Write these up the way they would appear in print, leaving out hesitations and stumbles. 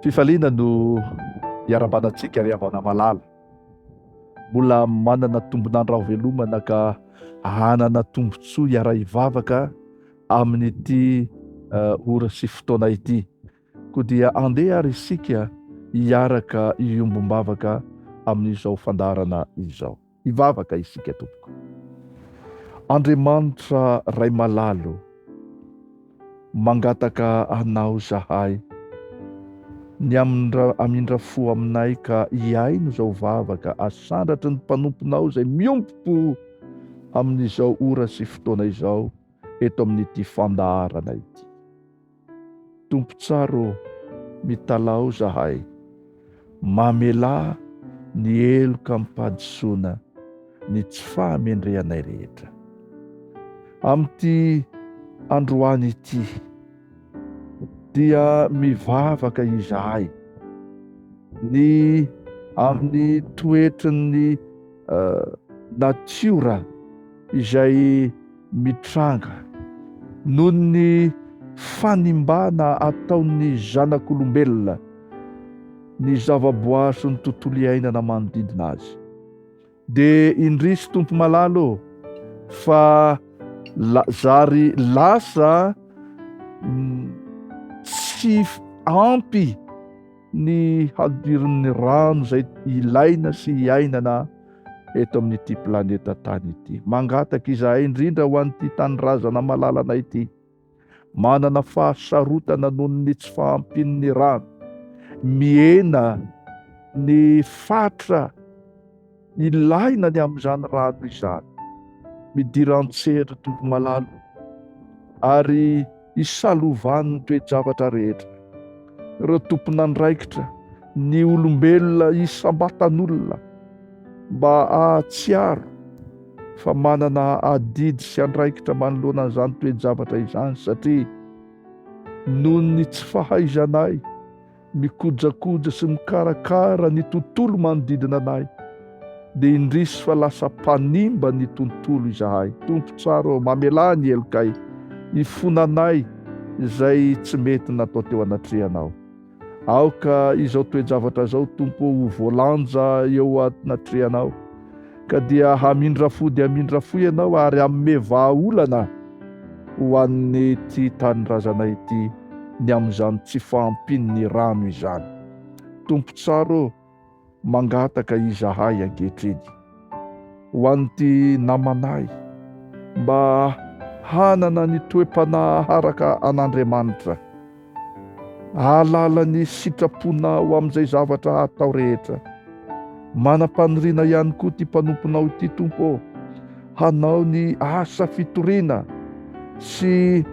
Fifaliana no iarahabana antsika ry havana malala. Mbola manana tombon'andro havelomana ka hanana tombontsoa hiara-hivavaka amin'ity ora sy fotoana ity. Koa dia andeha ary isika hiaraka hiombom-bavaka amin'izao fandaharana izao. Hivavaka isika tompoko. Andriamanitra Ray malala ô, mangataka Anao zahay ny hamindra fo aminay ka hihaino izao vavaka asandratry ny mpanomponao izay miombom-po amin'izao ora sy fotoana izao eto amin'ity fandaharana ity. Tompo tsara ô, mitalaho zahay, mamelà ny heloka amim-pahadisoana ny tsy fahamendrehanay rehetra. Amin'ity androany ity dia mivavaka izahay ny amin'ny toetrin'ny natiora izay mitranga noho ny fanimbana ataon'ny zanak'olombelona ny zavaboary sy ny tontolo iainana manodidina azy. Dia indrisy Tompo malala ô, fa zary lasa tsy ampy ny hadirin'ny rano izay ilaina sy iainana eto amin'ity planeta tany ity. Mangataka izahay indrindra ho an'ity tanindrazana malalanay ity. Manana fahasarotana noho ny tsy fahampian'ny rano. Mihena ny fatra ilaina ny amin'izany rano izany. Midira an-tsehatra Tompo malala ary isalovan'ny toe-javatra rehetra. Ireo tompon'andraikitra, ny olombelona isam-batan'olona mba hahatsiaro fa manana adidy sy andraikitra manoloana an'izany toe-javatra izany satria noho ny tsy fahaizanay mikojakoja sy mikarakara ny tontolo manodidina anay dia indrisy fa lasa mpanimba ny tontolo izahay. Tompo tsara ô, mamelà ny helokay, ifonanay izay tsy mety natao teo anatrehanao. Aoka izao toe-javatra izao, Tompo ô, ho voalanja eo anatrehanao, ka dia hamindra fo dia hamindra fo Ianao ary hanome vahaolana ho an'ity tanindrazana ity ny amin'izany tsy fahampian'ny rano izany. Tompo tsara ô, mangataka izahay ankehitriny ho an'ity namanay mba hanana ny toe-panahy araka an'Andriamanitra, hahalala ny sitraponao amin'izay zavatra atao rehetra. Manam-paniriana ihany koa ity mpanomponao ity, Tompo ô, hanao ny asa fitoriana sy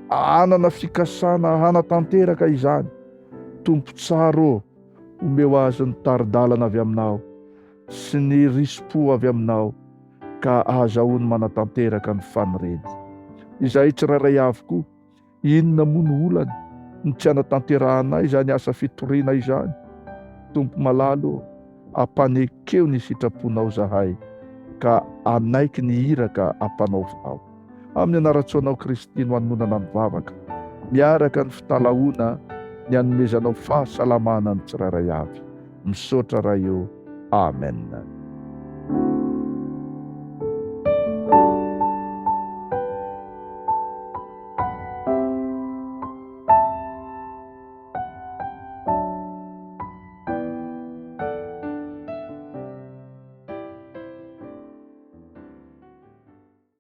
hanana fikasana hanatanteraka izany. Tompo tsara ô, omeo azy ny tari-dalana avy aminao sy ny risi-po avy aminao ka ahazahoany manatanteraka ny faniriany. Izahay tsirairay avy koa, inona moa no olana ny tsy hanatanterahanay izany asa fitoriana izany? Tompo malala ô, ampanekeo ny sitraponao izahay ka hanaiky ny iraka ampanaovinao. Amin'ny anaran-tsoanao Kristy no anononana ny vavaka, miaraka ny fitalahoana ny hanomezanao fahasalamana ny tsirairay avy. Misaotra Ray o. Amen.